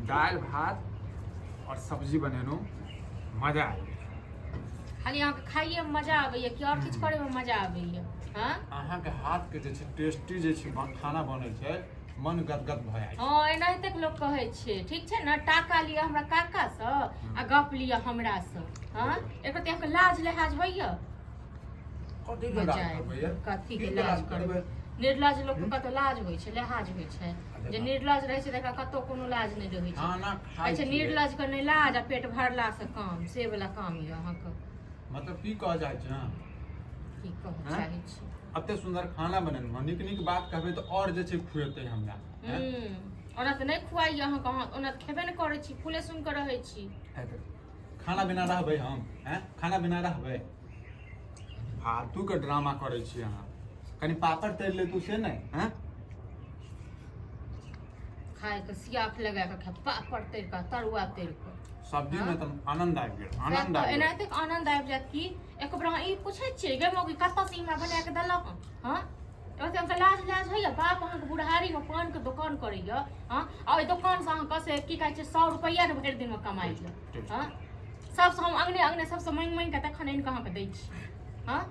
दालि भात और सब्जी बनेलहुँ, मजा आबि गेल। खाली अहाँके खाइएमे मजा आबैए कि आओर किछु करैमे मजा आबैए? हँ, अहाँके हाथके जे छै टेस्टी जे छै खाना बनै छै, मन गदगद भऽ जाइ छै। हँ, एनाहिते लोक कहै छै। ठीक छै ने, टाका लिअ हमरा काकासँ आ गप लिअ हमरासँ। हँ, एकर तऽ अहाँके लाज लिहाज होइए? कथी के मजा लाज आबि करबै यै? कथी की के के लाज करबै? निर्लज लोकके कतौ लाज होइ छै, लिहाज होइ छै? जे निर्लज रहै छै तकरा कतौ कोनो लाज नहि रहै छै। खाना कहै खाइ छै छियै। निर्लज के नहि लाज आ पेट भरला से काम, से वाला काम यऽ अहाँके। मतलब की कहऽ चाहै छी अहाँ? की कहऽ हँ? चाहै छी? एते सुन्दर खाना बनेलहुँ हँ, नीक नीक बात कहबै तऽ आओर जे छै खुएतै हमरा, हैं? ओना तऽ नहि खुआइए अहाँके, अहाँ ओना तऽ खेबे नहि करै छी, फूले सुनि कऽ रहै छी। है तऽ खाना बिना रहबै हम? हैं, खाना बिना रहबै? फालतूके ड्रामा करै छी अहाँ। कनि पापड़ तरि लेतू से नहि? हैं, खायके सियाख लगा कऽ खाय, पापड़ तरि कऽ, तरुआ तरि कऽ। सब्जीमे हँ? तऽ आनन्द आबि गेल, आनन्द सएह तऽ आबि गेल। एनाहिते आनन्द आबि जायत कि एक बेर अहाँ ई पूछै छियै, गे मौगी, कतऽसँ ई हमरा बना कऽ देलक? हँ, ओते अहाँके लाज लाज होइए? बाप अहाँके बुढ़ारीमे पानके दोकान करैए। हँ, आ ओहि दोकानसँ अहाँके से की कहै छै 100 रुपैआ ने भरि दिनमे कमाइए। हँ, सबसँ हम अङ्गने अङ्गने सबसँ माँगि माँगि कऽ तखन आनि कऽ अहाँके दै छी। हँ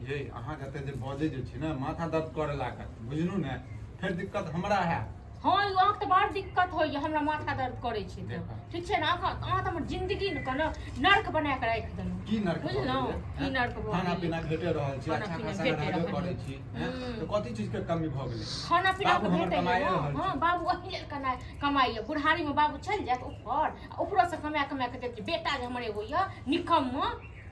ये, अहाँ जते जे बजै जे छी ने, माथा दर्द करे लागत, बुझलू ने? फेर दिक्कत हमरा हैत। हँ यौ, अहाँके तऽ बड़ दिक्कत होइए, हमरा माथा दर्द करै छै तऽ। देखऽ। ठीक छै ने, अहाँ तऽ हमर जिंदगी ने कहलहुँ नर्क बना कऽ राखि देलहुँ। की नर्क भऽ बुझलहुँ गेलै, की हैं? नर्क भऽ खाना गेलै? पीना भेटे रहल छै, खाना अच्छा पीना खासा भेटे रहबे रहल करै छै। छी, हैं? हम्म। तऽ कथी चीज के कमी भऽ गेलै? खाना पीना बाबू तऽ हमर भेटैए कमाए ने। रहल हँ छै। बाबू ओहि लेल कमाइए। बुढ़ारीमे बाबू चलि जायत ऊपर आ ऊपरोसँ कमा कमा कऽ देत। बेटा जे हमर एगो यऽ निकम्मा,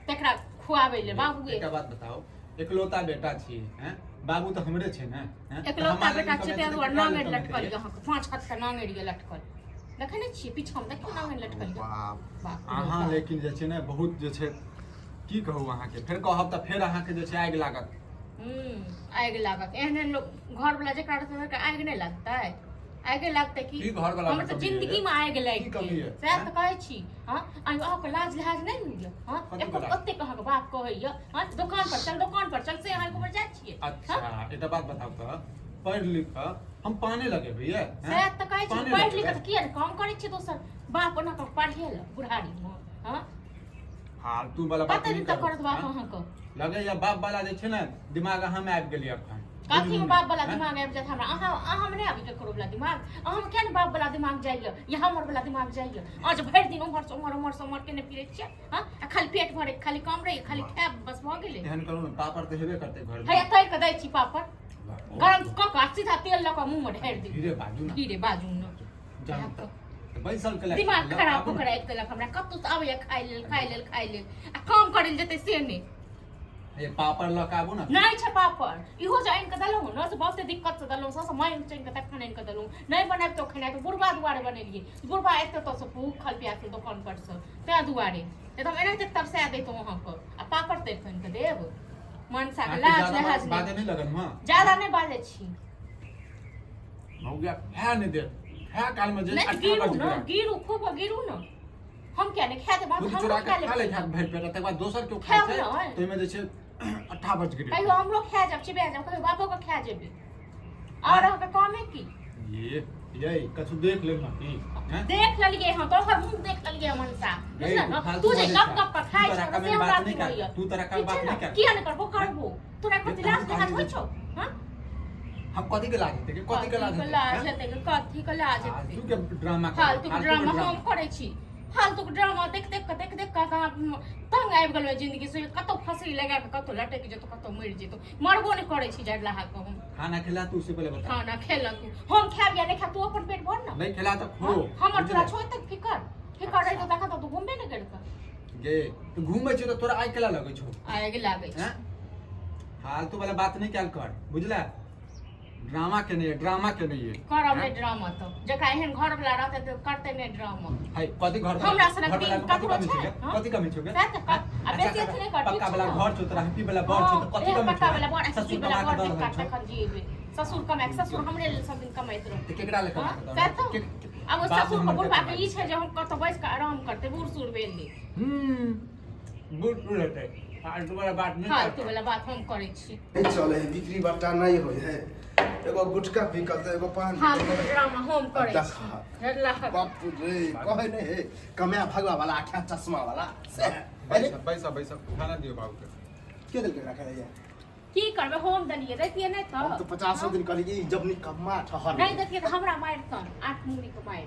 तकरा खुआबै लेल बाबूए। एकटा बात बताउ, एकलौता बेटा छी, हैं? बाबू तऽ हमरे छै ने, हैं? तऽ एकलौता हमरा लेल बेटा नहि छै कमेतै ताहि तऽ दुआरे केकरा लेल नांगरि कमेतै लटकल ये? यऽ अहाँके, 5 हाथ के नांगरि यऽ लटकल, देखै नहि छियै? पीछामे देखियौ, नांगरि लटकल यऽ। बाप बाप रे अहाँ बाप। लेकिन जे छै ने बहुत जे छै, की कहू अहाँके, फेर कहब तऽ फेर अहाँके जे छै आगि लागत। आगि लागत। एहन एहन लोक घरवला जेकरा रहतै तकरा आगि नहि लागतै? आगे लागतै की? की घरवला हमर मे तऽ कमी जिंदगी यै? मे आगि लागि की कमी गेल। यै? सएह हैं? तऽ कहै छी। हँ, आ अहाँके लाज लिहाज नहि होइए? हँ, कथी एको के लाज? ओतेक अहाँके बाप कहैए, हँ, दोकान पर चल, दोकान पर चल, से अहाँ एको बेर जाइ छियै? अच्छा, हँ, एकटा बात बताउ तऽ, पढ़ि लिख कऽ हम पाने लगेबै यै, हैं? सएह तऽ कहै छी। पाने पढ़ि लिख लगेबै? कऽ किया ने काम करै छियै दोसर? बाप ओना कऽ पढ़ेलक बुढ़ारीमे? हँ, फालतू वाला बात कते नहि दिन तक करू, करत बाप हैं? अहाँके? लगैया बाप वाला जे छै ने दिमाग अहाँ मे आबि गेलै अखन। कथी बुझलू मे ने, बाप वाला हैं? दिमाग आबि जायत हमरा? अहाँ मे नहि आबि ककरो वाला दिमाग? अहाँ मे किया ने बाप वाला दिमाग जाइए या हमर वाला दिमाग जाइए? अहाँ जे भरि दिन उम्हर से उम्हर, उम्हर से उम्हर केने फिरै छियै। हँ, आ खाली पेट भरे खाली काम रहैए, खाली खायब, बस भऽ गेलै। एहन करू ने, पापड़ तऽ हेबे करतै घर हैया मे। तरि कऽ दै छी पापड़, गरम कऽ कऽ आ सीधा तेल लऽ कऽ मुँह मे ढारि दियौ। धीरे बाजू ने। धीरे बाजू ने। जान तऽ बैसल के दिमाग खराब कऽ के राखि देलक हमरा। कतहु से आबैए खाय लेल, खाय लेल, खाय लेल, आ काम करै लेल जेतै से नहि। हे, पापड़ लऽ कऽ आबू ने। नहि छै पापड़। इहो जे आनि कऽ देलहुँ ने से बहुते दिक्कतसँ देलहुँ, सबसँ माँगि चाँगि कऽ तखन आनि कऽ देलहुँ। नहि बनाबितहुँ खेनाइ तऽ बुढ़बा दुआरे बनेलियै। बुढ़बा एतऽ तऽ भूखल प्यासल दोकान पर से, ताहि दुआरे, नहि तऽ हम एनाहिते तरसा दैतहुँ अहाँके। आ पापड़ तरि कऽ आनि कऽ देब? मनसाके अहाँके लाज ज्यादा लिहाज बाजऽ नहि। नहि लगन हँ। ज्यादा नहि बाजै छी। मौगिया खाय नहि देत, खाय काल मे जे नहि अच्छा गिरू बज ने गिरा। गिरू, खूब गिरू ने। हम किया नहि खा देब? खुद हमरो चोरा खा के खा लै लेब। छै भरि पेट, तकर बाद दोसर केओ खाइ खायब छै नहि। तऽ ओहिमे जे छै अट्ठा बच गिरे। कहियो हमरो खा जाब, चिबा जाब, कहियो बापो के खा जेबै। और अहाँके कामे की? ये ये, कछु देख लेब ना की, हैं? देख लेलियै हम तोहर मुंह, देख लेलियै मनसा, गई, बुझल तू ने? फालतू तू जे बजै गप छह। गप पर तू खाइ तोरा छौ से कमे हमरा बात अथी नहि कर। होइए। तू तोरा ठीक बात छै नहि ने? कर। किया नहि करबो? करबो। तोरा कथी ये लाज हम लिहाज कहलियै होइ छौ? हँ, हम कथी के लाज हेतै? कथी के लाज कथी के हेतै, लाज हैं? हेतै? कथी के लाज हेतै? फालतू के ड्रामा कर, फालतू के फालतू ड्रामा हम करै छी? फालतू के ड्रामा देख देख कऽ, देख देख कऽ अहाँ तंग आबि गेलहुँ जिंदगी से। कतौ फंसरी लगा कऽ कतौ लटकि जेतौ, कतौ मरि जेतौ। मरबो नहि करै छी जड़लाहा कऽ हम। खाना खिला तू उससे पहले बता। खाना खेलक तू? हम खायब या नहि खायब, तू अपन पेट भर ने। नहीं खिला तो खो। हाँ? हमर तोरा बुझले? छो तक फिकर? फिकर रहितो तखन तऽ तू घुमबे नहि करितऽ। गे, तू घूमै छौ तऽ तोरा आइ केला लगै छौ? आगि लागै छै। हैं? फालतू वाला बात नहीं कैल कर, बुझला? ड्रामा के नहीं है, ड्रामा के नहीं है। करब नहि ड्रामा तऽ, जकरा एहन घर वाला रहतै तऽ करतै नहि ड्रामा? है कथी घर? हमरा सनक घर वाला दिन मे कथी ककरो कमी छै? छौ गे? हाँ? कथी कमी छौ गे? सएह तऽ आ अच्छा, बेसी अथी नहि कर, ठीक पक्का छै वाला ने? घर छौ तोरा, हैप्पी वाला बर छौ, तऽ कथी एहन कमी पक्का छौ? वाला बर, ससुर हैप्पी वाला कमा बर के दऽ देख रहल छौ। तखन जिएबै। ससुर कमाए, ससुर हमरे लेल सब दिन कमाइत रहै। तऽ केकरा ले कमा हाँ? के दऽ सएह रहल तऽ। छौ? आब ओ बाप ससुर के हमर बुढ़बा के कमाइ ई छै जे हम कतौ बैस कऽ आराम करतै, बूढ़ सूढ़ भेलै। बूढ़ सूढ़ हेतै, फालतू वाला बात नहि फालतू कर। वाला बात हम करै छी? नहि चलै है, बिक्री बट्टा नहि होइ है। एगो गुटखा बिकल तऽ एगो पान फालतू बिकल। के ड्रामा हम करै देख। छी झगड़ा। बाप रे, कहै नहि हे कमाए भगवा वाला आख्या चश्मा वाला से। अरे बैस बैस बैस, खाना दियौ बाबूके। के देलकै एकरा खाइ लए? की करबै, हम देलियै, दैतियै नहि तऽ। हम तऽ 50 दिन कहलियै ई जब निकम्मा ठहर नहि दैतियै तऽ हमरा मारितन, 8 मुंगरी के मारि।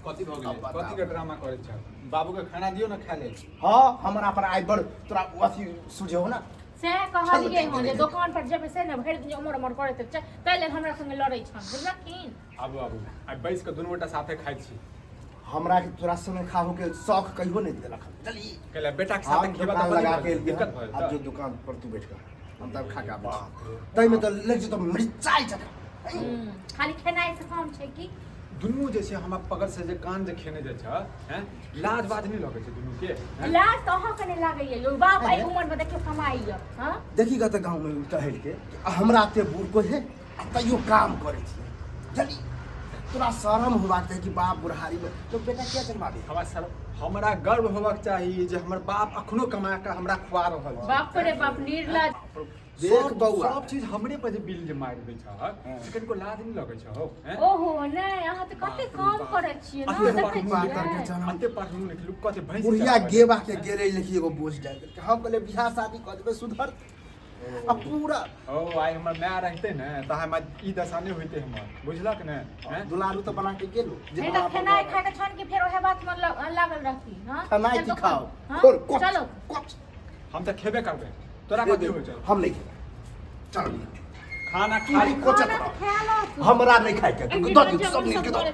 कथी भऽ गेलै? अब बताउ। कथी के ड्रामा करै छ? बाबूके खाना दियौ ने खाय लेल। हँ, हमरा पर आइ बड़ तोरा अथी सुझे हो ना। सएह कहलियै चल, हँ जे चल। दोकान पर जेबै से ने भरि दिन उमर उमर करैत छै, ताहि लेल हमरा संगे लड़ै छन, बुझलखिन? आबू आबू, आइ बैस कऽ दुनू गोटा साथे खाइ छी। हमरा के तोरा संगे खाहो के शौक कहियो नहि देलक हन। चली कैला बेटा के साथे हम खेबा दुकान तऽ लगा कथी के एलियै। दिक्कत भऽ आब जो जेतै? दुकान पर तू बैठ कर, हम तब खा के आबै छी। ताहिमे तऽ लागि जेतौ मिरचाइ जकाँ। खाली खेनाइ से काम छै की? दुनू जे छै हमरा पकड़ से जे कान जे खेने जाइ छ हैं, लाज बाज नहि लगै छै दुनू के हैं? लाज तऽ अहाँके नहि लागैया यौ बाप, एहि उमर मे देखियौ कमाइया। हँ, देखी गऽ तऽ गाँवमे टहल के हमरा एते बूढ़ कोइ है आ तैयो काम करै छियै। जली तोरा शरम होबाक चाही कि बाप बुढ़ारीमे लोक बेटा किया जन्माबे। हमरा सर हमरा गर्व होबाक चाही जे हमर बाप अखनो कमा कऽ हमरा खुआ रहल छै। बाप रे बाप, निर्लज। देख बौआ। सब चीज हमरे पर जे बिल जे मारि दै छ से कनिको लाज नहि लगै छ हौ हैं? ओहो नहि, अहाँ तऽ कते बाप रे काम बाप। करै छियै ने, अते देखै पढ़लहुँ पातर के छियै? जनम। अते पढ़लहुँ लिखलहुँ, कते भैंस बुढ़िया चराबै। गेबा के गेलै लेकिन एगो बोझ डालि देलकै। हम कहलियै बियाह शादी कऽ देबै सुधर आ पूरा। ओ आइ हमर माय रहितै ने तऽ हमरा ई दशा नहि होइतै हमर, बुझलक ने हैं? दुलारू तऽ बना के गेलो जे नहि तऽ खेनाइ खाय के छन कि फेर ओहे बात मे लागल रहती। हँ, खेनाइ चल की दोकान। खाओ? हँ? खोल, कोच, चलो। कोच। हम तऽ खेबे करबै, तोरा कथी होइ छौ? हम नहि खेबै, चल। खाना तू खाली कोचत खाना तऽ रह। खाय लऽ। हमरा नहि खायके, दऽ दियौ सब मिलके दऽ।